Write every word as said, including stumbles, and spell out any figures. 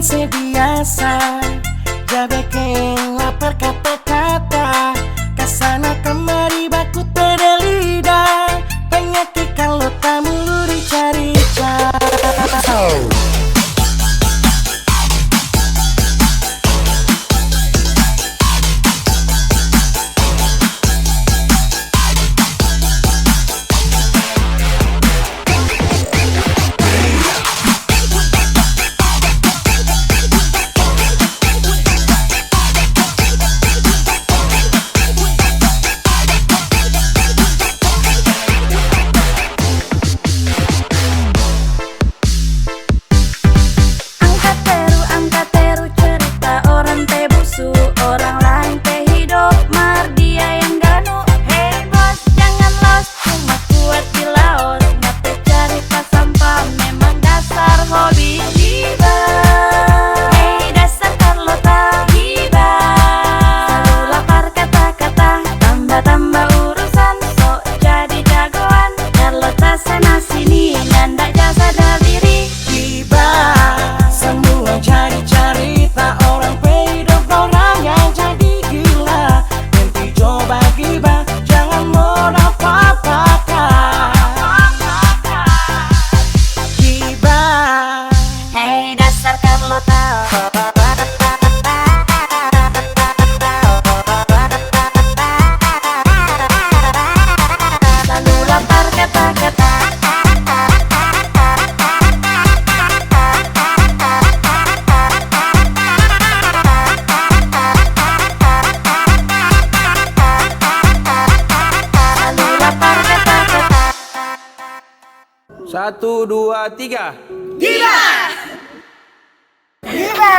Se biasa ja beking lapar kata-kata, kasana kamari baku tede lidah, panyaki kalu tamulu rica-rica. Angka teru, angka teru cerita orang pe busu, orang lain pe hidop, mar dia yang ganu. Hei bos, jangan los, cuma kuat di laos. Ngape cari pasampa, memang dasar hobi giba. Hei dasar Carlota giba, selalu lapar kata-kata, tambah-tambah urusan, sok jadi jagoan. Carlota sana sini, nyanda ja sadar diri. Giba, samua jadi carita orang pe hidop, dorang yang jadi gila. Henti jo bagiba, jangan mo dapa paka. Giba. Hei dasar Carlota. Selalu lapar kata-kata. Selalu lapar kata-kata. Satu, dua, tiga. Gila! Gila!